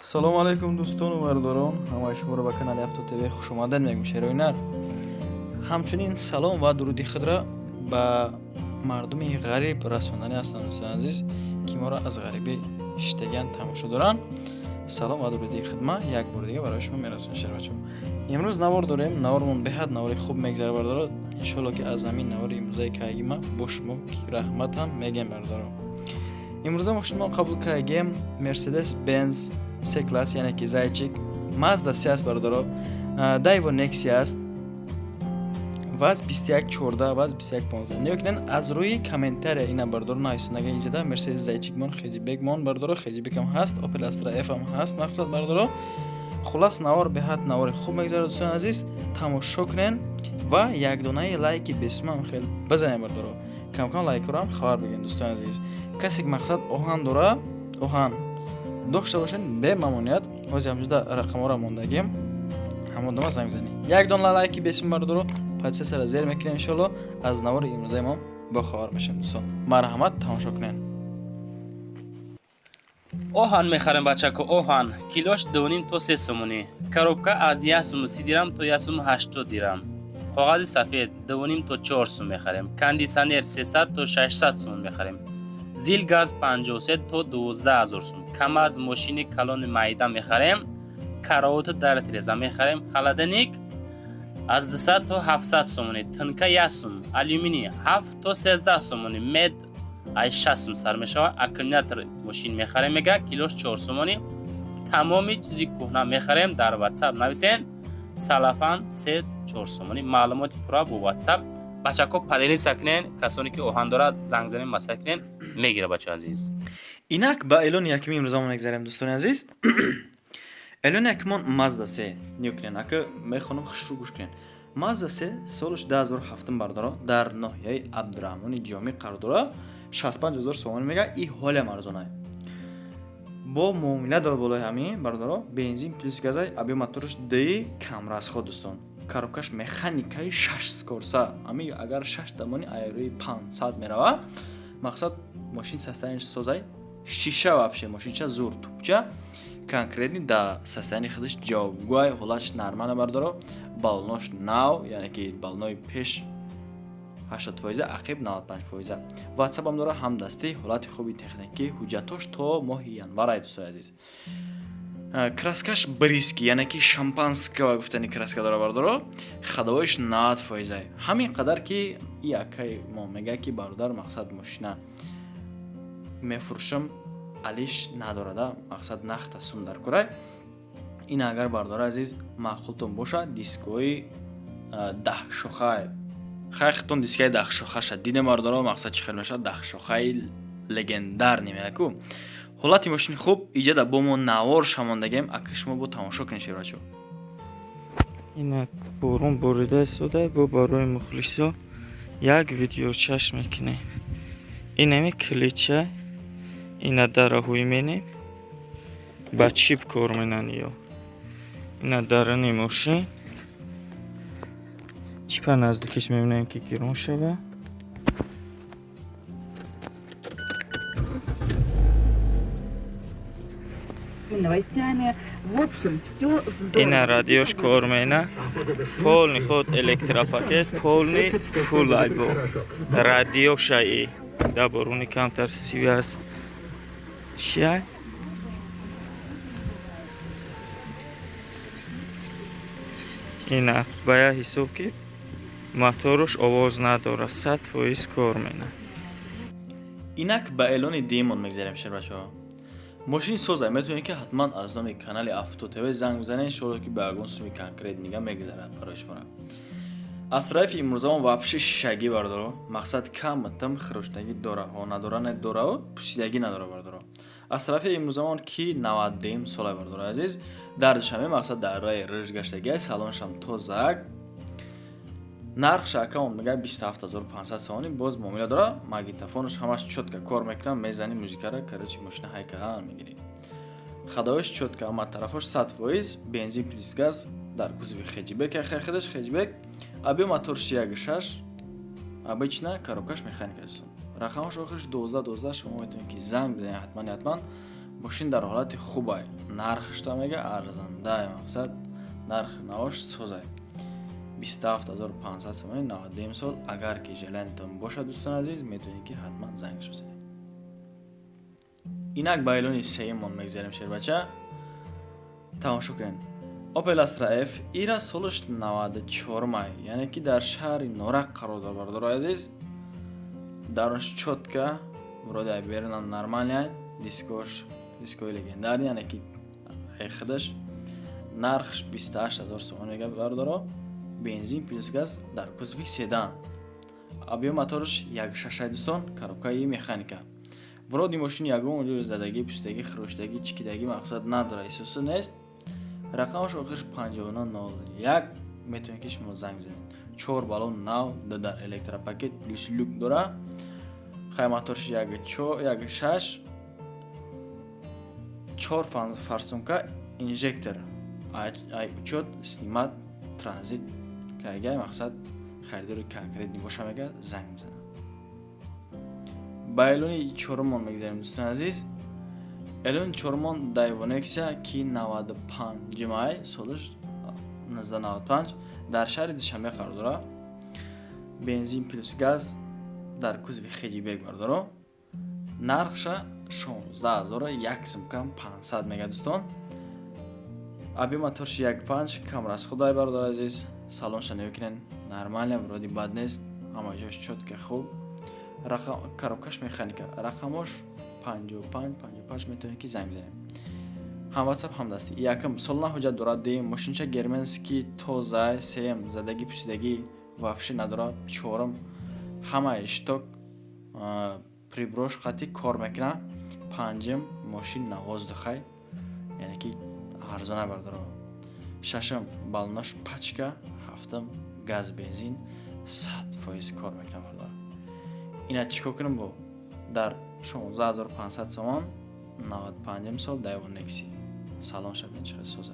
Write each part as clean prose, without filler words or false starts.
Салому алайкум, дӯстону бардорон, ҳамаи шуморо ба канали Авто ТВ хушомадед мегӯм, шерои нар. Ҳамчунин салом ва дуруди худро ба мардуми ғариб расонданӣ ҳастам, дӯстони азиз, ки моро аз ғарибӣ шиштагиан тамошо доранд. Салом ва дуруди хидма як бори дига барои шумо мерасонем, шербачо. Имрӯз навор дорем, навормон беҳад навори хуб мегзара, бардоро. Иншоалло, ки аз ҳамин навори имрӯзаи кайгима бо шумо ки раҳматам мегем, бардоро. Имрӯза мошинмон қабул кайгем Мерседес Бенз С класс, яъне ки Зайчик, Мазда Се аст, бародаро, Дайво Нексия аст, ваз 2114, ваз 2115. Нигоҳ кунед, аз рӯи комментария ина, бародаро, нависонага инҷада Мерседес Зайчикмон, хеҷбекмон, бародаро, хеҷбекам ҳаст, Опел Астра Ф ҳам ҳаст. Мақсад, бародаро, хулас, навор беҳад навори хуб мегзарад, дӯстони азиз, тамошо кунед ва якдонаи лайки бесумам хел бизанед, бародаро, камкам лайкҳоро ҳам хабар бигиред, дӯстони азиз. Касе ки, мақсад, оҳан дора, оҳан дошта бошед, бемамоният ҳозир ҳамҷода рақамҳоро мондагим, ҳамон дома занг бизанед. Як дона лайки бесум, бародаро, подписаться зер мекунем, иншоалло, аз навори имрӯзаи мо бохабар мешавем. Дӯстон, марҳамат, тамошо кунед. Оҳан мехарем, бачако, оҳан килош 2,5 то 3 сомонӣ, коробка аз 1 суму 30 дирам то 1 суму 80 дирам, коғази сафед 2,5 то 4 сум мехарем, кондитсионер 300 то 600 сум мехарем, ЗИЛ газ 53 то 12 ҳазор сум, КамАЗ мошини калони майда мехарем, каровату дар тиреза мехарем, холодильник аз 200 то 700 сомонӣ, тынка 1 сум, алюминий 7 то 13 сомонӣ, мед ай 6 сум сар мешавад, аккумулятор мошин мехарем, мега, килош 4 сомонӣ, тамоми чизи кӯҳна мехарем, дар Ватсап нависен, салафан 3-4 сомонӣ, маълумоти пурра бо Ватсап. Бачако, поделиться кунен, касоне ки оҳан дорад, занг занен, маслиҳат кунен, мегира, бача азиз. Инак ба эълони якуми имрӯзамон мегзарем, дӯстони азиз. Эълони якумон Мазда Се. Нигоҳ кунед, ака, мехонам, хушрӯ гӯш кунед. Мазда Се, солаш 2007, бардоро, дар ноҳияи Абдураҳмони Ҷомӣ қарор дорад, 65 ҳазор сомонӣ мега, и ҳолям арзонай. Бо муомила дор болои ҳамин, бародаро, бензин плюс газай, объём мотораш ди камрасход, дӯстон. Коробкаш механикаи шаш скорса. Ами агар шаш дамони айрӯи 500 мерава, мақсад, мошин состояние созай, шиша вообще мошинча зур, тупча конкретный да состояние худаш ҷавобгӯай, ҳолатш нормально, бардоро, баллонош нав, яъне ки баллонои пеш 80%, ақиб 95%. Ватсапам дора, ҳам дастӣ, ҳолати хуби техникӣ, ҳуҷҷатош то моҳи январай, дӯстони азиз. Краскаш бриски, яъне ки шампанского гуфтани краска дора, бардоро, ходовойш 90 фоизай. Ҳамин қадар ки и акаи мо мегӯяд, ки бародар, мақсад, мошина мефурӯшам, алиш надорада, мақсад, нахта сум дар курай. Ин агар, бардори азиз, маъқултон бошад, дискои даҳшохай, хайхтон дискаи даҳшохаша дидем, бардоро, мақсад, чӣ хел мешавад, даҳшохаи легендарный меяку. Ҳолати мошини хуб, иҷада бо мо навор шамондагем, ака, шумо бо тамошо кунед, шербачо. Ина борон борида истода, бо барои мухлисо як видеочаш мекунем. Инами ключа, ина дараҳӯй менем, ба чип кор менан ё ина дарани мошин чипа наздикиш мебинем, ки гирон шава. Новостями. В общем, все здорово. Ина радиош кор мена, полный ход, электропакет полный, фул айбо радиошаи да боруни камтар связь чия. Ина ба як ҳисоб, ки моторуш овоз надорад, 100% кор мена. Инак ба эълони Демон мегзарем, шербачаҳо. Мошини созай, метавонед, ки ҳатман аз номи канали Авто ТВ занг бизанед, иншоалло, ки ба ягон суми конкрет нига мегзарад барои шуморо. Астра Ф имрӯзамон вообще шишагӣ, бардоро, мақсад, камтам хироштагӣ дора, ҳо, надора, не дора, пусидагӣ надора, бардоро. Астра Ф имрӯзамон ки 92 солай, бардоро азиз, дар Душанбе, мақсад, дар раи рыж гаштагиай, салоншам тозак. Нархш акаон мега 27 500 сомонӣ, боз муомила дора. Магнитофонаш ҳамаш чётко кор мекунад, мезани музикара, короче, мошина ҳайкаан мегирӣ. Ходовойш чётко, ҳама тарафош 100%, бензин плюс газ, дар кузови хеҷбек, хедаш хеҷбек, объём моторш 1,6, обычно, коробкаш механика аст. Рақамаш охирш 12 12. Шумо метавонед, ки занг бизанед, ҳатман, ҳатман. Мошин дар ҳолати хубай, нархшта мега арзандай, мақсад, нархи навош созай, 27 500 сомони, 92 сол. Агар ки желание тон бошад, дӯстони азиз, метавонед, ки ҳатман зангш бизанед. Инак ба эълони сеюммон мегзарем. Шербача, тамошо кунед: Opel Astra F, ира солаш 94 май, яъне ки дар шаҳри Норак қарор дорад. Бародарои азиз, дарунаш чётко, вроде берунам нормальный, дискош дискои легендарный, яъне ки худаш. Нархш 28 000 сомон мега, бародаро. Бензин плюс газ, дар кузови седан, объём моторш 1,6, дӯстон, коробкаи механика. Вроде мошини ягон ҷои задагӣ, пустагӣ, хироштагӣ, чикидагӣ, мақсад, надора, исоса нест. Рақамаш охирш 5901, метавонед, ки шумо занг бизанед. Чор баллон нав, дар электропакет, плюс люк дора. Хай, моторш 1,6, чор форсунка, инжектор, ай учёт снимать, транзит кайгай. Мақсад, харидори конкретный боша, мега, занг мезанад. Ба эълони чорумон мегзарем, дӯстони азиз. Эълони чорумон Дайву Нексия, ки 95 май, солаш 1995, дар шаҳри Душанбе қарор дорад. Бензин плюс газ, дар кузови хэтчбек, бардоро. Нархша 16 001 сум кам 500 мега, дӯстон. Объём моторш 1,5, кам расход ай. Бародари азиз, салонша нигоҳ кунед, нормально, вроде бад нест, ҳама ҷош чётко, хуб. Коробкаш механика, рақамош 55 55, метавонед, ки занг бизанед, ҳам ватсап, ҳам дастӣ. Якум, солона ҳуҷҷат дорад. Дуюм, мошинча германский, тоза. Сеюм, задагӣ, пӯсидагӣ вообще надорад. Чорум, ҳамаи щиток, прибор ош қатъи кор мекунад. Панҷум, мошин на воздух ай, яъне ки арзона, бардоро. Шашум, баллонаш пачка. Ҳафтум, газ, бензин 100% кор мекунад, бардоро. Ина чӣ кор кунем? Бо дар 16 500 сомон, 95 сол Дайву Некси. Салон шабин чӣ соза.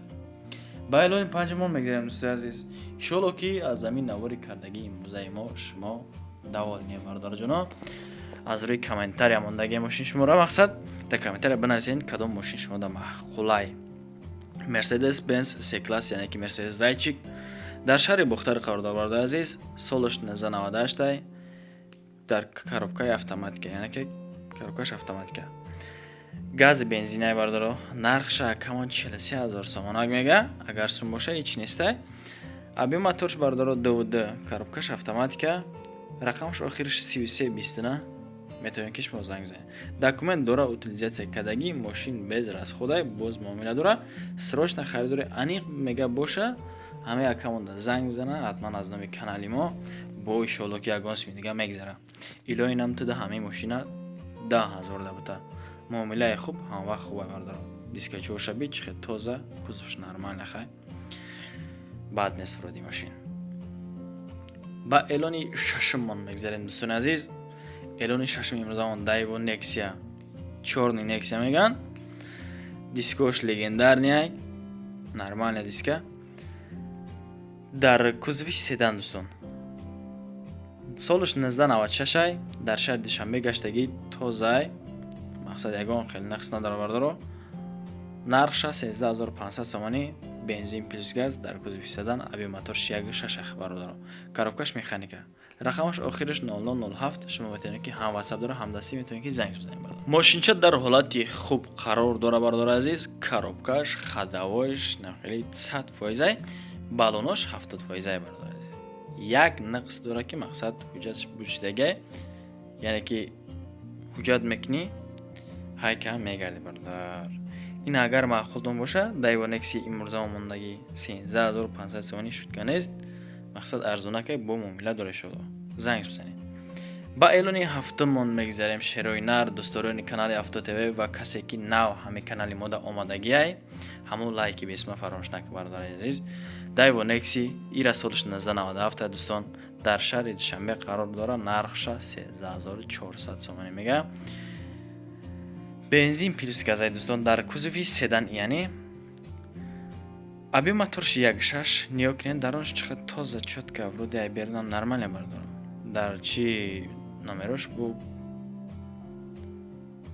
Ба эълони панҷумон мегирем, дӯстои азиз. Иншоалло, ки аз замин навори кардагии имрӯзаи мо шумо довольный, бародарҷоно. Аз рӯи комментария мондагии мошин шуморо, мақсад, дар комментария бинависед, кадом мошин шумо да маъқулай. Мерседес Бенз С класс, яъне ки Мерседес Зайчик, дар шаҳри Бохтар қарор дорад, бародари азиз. Солаш 1998, дар коробкаи автоматика, яъне ки коробкаш автоматика, гази, бензинай, бардоро. Нархша камон 43 000 сомонак мега, агар сум боша, ҳеч нестай. Объём моторш, бардоро, 2,2, коробкаш автоматика, рақамаш охириш 3329, метавонед, ки шумо занг бизанед. Документ дора, утилизация кардагӣ, мошин без расход ай, боз муомила дора. Срочно харидори аниқ мега боша, ҳама якамонда занг бизана ҳатман аз номи канали мо. Бо иншоалло, ки ягон суми дига мегзара. Илоҳи намтуда ҳамаи мошина 10 000 да бута. Муомилаи хуб ҳамвақт хубай, бардоро. Дискачоша би, чихе тоза, кузовш нормально, хай, бад нест вроде мошин. Ба эълони шашуммон мегзарем, дӯстони азиз. Эълони шашум имрӯзамон Дайву Нексия, чёрный Нексия меган. Дискош легендарный, нормальная диска, дар кузови седан, дӯстон. Солаш 1996, дар шаҳри Душанбе гаштагӣ, тозай, мақсад, ягон хеле нақс надора, бардоро. Нархша 13 500 сомонӣ, бензин плюс газ, дар кузови седан, объём моторш 1,6, бародаро, коробкаш механика, рақамаш охираш 0007. Шумо метавонед, ки ҳам ватсап дора, ҳам дастӣ, метавонед, ки занг бизанед. Мошинча дар ҳолати хуб қарор дора, бародари азиз. Коробкаш, ходовой ш хеле 100%, баллонош 70%, бародари азиз. Як нақс дора, ки, мақсад, ҳуҷҷатш бучидагай, яъне ки ҳуҷҷат мекунӣ, ҳайка мегарди, бародар. Ин агар маъқултон боша, Дайва Некси имрӯза мондагӣ 13 500 сомонӣ, шутка нест, мақсад, арзонакай, бо муомила дора. Иншоалло, занг бизанед. Ба эълони ҳафтумон мегзарем. Шерои нар, дӯстдорони канали Авто ТВ ва касе ки нав ҳамин канали мода омадагиай, ҳамун лайки бесма фаромӯш накун, бародари азиз. Дайво Некси, ира солаш 1997, дӯстон, дар шаҳри Душанбе қарор дорад. Нархша 13 400 сомонӣ мега, бензин плюс газай, дӯстон, дар кузови седан, яъне объём моторш 1,6. Нигоҳ кунед, даронаш чӣ қадр тоза, чётко, вроде ай берунам нормально, бардорам. Дар чи номерош бо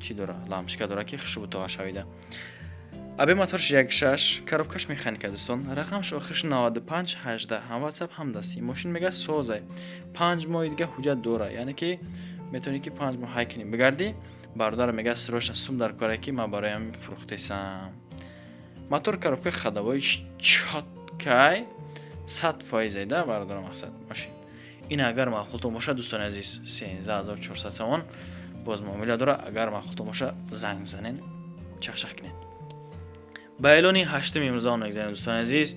Чӣ дора, лампочка дора, ки хушбу тоға шавида. Объём моторш 1,6, коробкаш механика, дӯстон. Рақамш охирш 95 18, ҳам WhatsApp, ҳам дастӣ. Мошин мега созай. 5 моҳи дига ҳуҷҷат дора, яъне ки метавонӣ ки 5 моҳ ҳай кунӣ, бигардӣ. Бародар мега, срочно сум дар коре, ки ман бароям фурӯхтесам. Мотор, коробка, ходовой чёткай, 100%-е да, бародар. Мақсад, мошин ин агар маъқултон бошад, дӯстони азиз, 13 400 сомон, боз муомила дора. Агар маъқултон боша, занг бизанен, чахчах кунед. Ба эълони ҳаштуми имрӯзаон мегзарем, дӯстони азиз.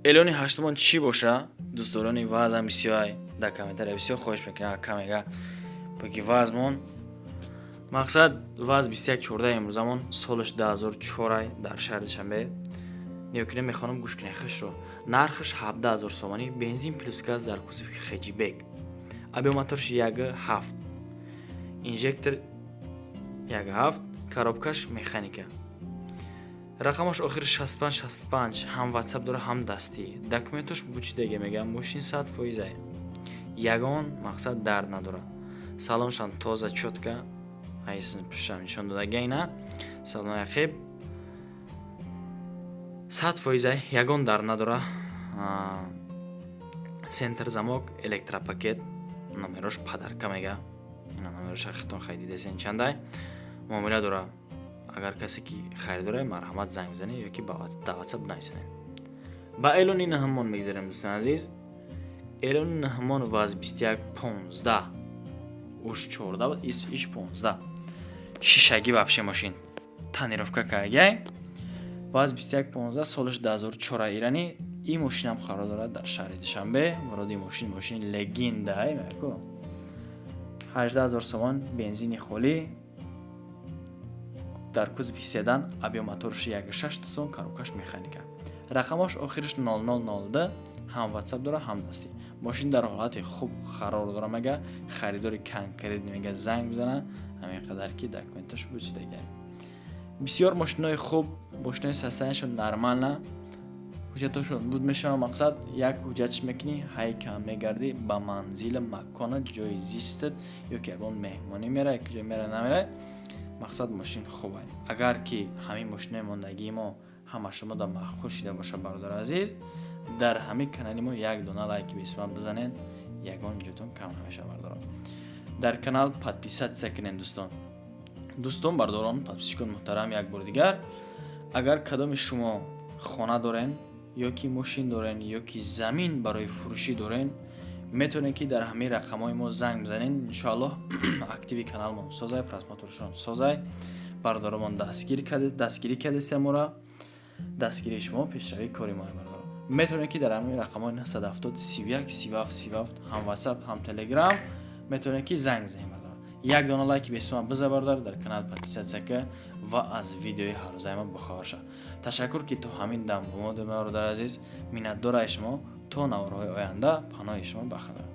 Эълони ҳаштумон чӣ боша? Дӯстдорони вазам бисёрай, дар комментария бисёр хоҳиш мекунем, ака мега, боки вазмон. Мақсад, ваз 21 14 имрӯзамон, солаш 2004, дар шаҳри Душанбе. Нигоҳ кунем, мехонам, гӯш кунем хушро. Нархаш 17 000 сомонӣ, бензин плюс газ, дар кузови хэтчбек. Объём моторш 1,7, инжектор 1,7, коробкаш механика. Рақамаш охири 65 65, ҳам WhatsApp дора, ҳам дастӣ. Документош бучидаге мегам, мошин 100%-е, ягон мақсад дард надорад. Салоншам тоза, чётко, айсн пушам нишон додага. Ина салони ақиб 100%-е, ягон дард надора. Центр замок, электропакет, номерош подарка мега. Ина номерош хитон хай дидесен чандай. Муомила дора. Агар касе ки харидора, марҳамат, занг бизанед ё ки дар WhatsApp нависанед. Ба эълони наҳумон мегзарем, дӯстони азиз. Эълони наҳумон ваз 21 15, уш 14 буд, иш 15. Шишагӣ вообще, мошин тонировка кардагай. Ваз 21 15, солаш 2004, ирани. Ин мошинам қарор дорад дар шаҳри Душанбе. Муроди мошин, мошини легенда меку. 18 000 сомон, бензини холӣ, дар кузови седан. Объём моторш 1,6, дӯстон, коробкаш механика. Рақамаш охириш 0002, ҳам WhatsApp дора, ҳам дастӣ. Мошин дар ҳолати хуб қарор дора мега. Харидори конкрет мега, занг бизана. Ҳамин қадар ки документаш бучидага. Бисёр мошинои хуб, мошинои состояниешон нормально, ҳуҷҷатошон буд мешавад. Мақсад, як ҳуҷҷатш мекунӣ, ҳай кам мегардӣ ба манзили макона, ҷои зистат, ё ки ягон меҳмонӣ мера, як ҷой мера, намера. Мақсад, мошин хубай. Агар ки ҳамин мошинои мондагии мо ҳама шумо да маъқул шида бошад, бародари азиз, дар ҳамин канали мо як дона лайки бисмат бизанед, ягон ҷотон кам намешавад. Бародарон, дар канал подписаться кунед, дӯстон. Дӯстон, бардорон, подписчикон муҳтарам, як бори дигар, агар кадоми шумо хона дорен, ё ки мошин дорен, ё ки замин барои фурӯшӣ дорен, метавонед ки дар ҳамин рақамҳои мо занг бизанед. Иншоаллоҳ, активи каналмон созай, просмотршон созай. Бародаромон дастгирӣ кардеста моро. Дастгирии шумо пешравии кори мо, бародарон. Метавонед ки дар ҳамин рақамҳои 970 31 37 37, ҳам WhatsApp, ҳам Telegram, метавонед ки занг бизанед. Бародарон, як дона лайки бесиман биза, бародар, дар канал подписаться ка ва аз видеои ҳаррӯзаи мо бохабар шав. Ташаккур, ки то ҳамин дам бо мо, бародари азиз. Миннатдораи шумо. То наворҳои оянда, паноҳи шумо, бахабар.